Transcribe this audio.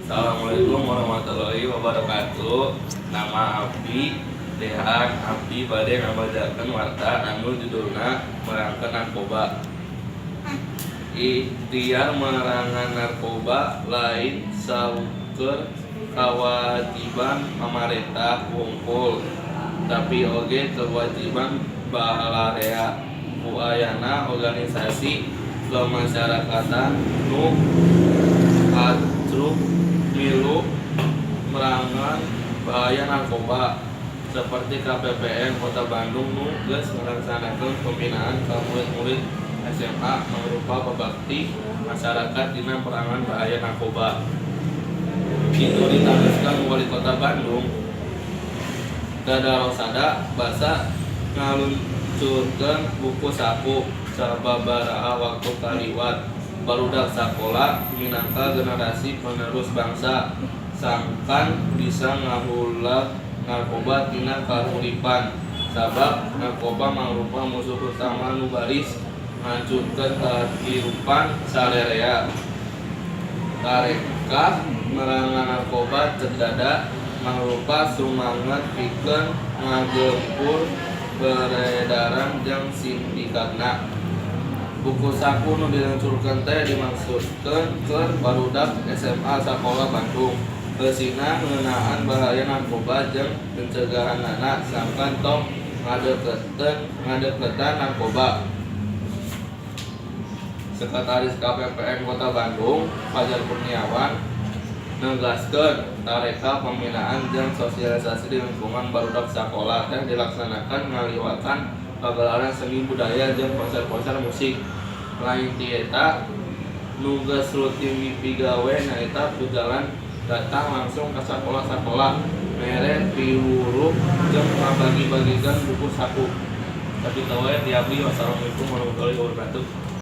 Assalamualaikum warahmatullahi wabarakatuh. Nama abdi Dehan. Abdi bade ngabacakeun warta anu judulna Merangkeun Narkoba. Ikhtiar merangan narkoba lain saukur kawajiban pamarentah wungkul, tapi oge kewajiban balarea. Ku ayana organisasi kemasyarakatan nu kacruk milu merangan bahaya narkoba, seperti KPPN Kota Bandung nu geus ngalaksanakeun pembinaan ka murid-murid SMA mangrupa pabakti masyarakat dina perangan bahaya narkoba. Kitu ditegaskeun Wali Kota Bandung Dada Rosada basa ngaluncurkeun buku saku. Sababaraha waktu kaliwat, barudak sakola minangka generasi penerus bangsa sangkan bisa ngahulag narkoba tina kahuripan, sabab narkoba mangrupa musuh utama nu baris ngahancurkeun kahirupan sarerea. Tarekah merangan narkoba, cek Dada, mangrupa sumanget pikeun ngagempur peredaran jeung sindikatna. Buku saku nu diluncurkeun teh dimaksudkeun keur barudak SMA sakola Bandung, eusina ngeunaan bahaya narkoba jeung pencegahanana sangkan tong ngadeukeutan narkoba. Sekretaris KPPN Kota Bandung Fajar Kurniawan negaskeun tarekah pembinaan jeung sosialisasi di lingkungan barudak sakola teh dilaksanakeun ngaliwatan pagelaran seni budaya jeung konser-konser musik. Lain ti eta, nu geus rutin dipigawe nyaeta berjalan datang langsung ka sakola-sakola, mere piwuruh jeung ngabagi-bagikeun buku saku. Sakitu wae ti abdi. Wassalamualaikum warahmatullahi wabarakatuh.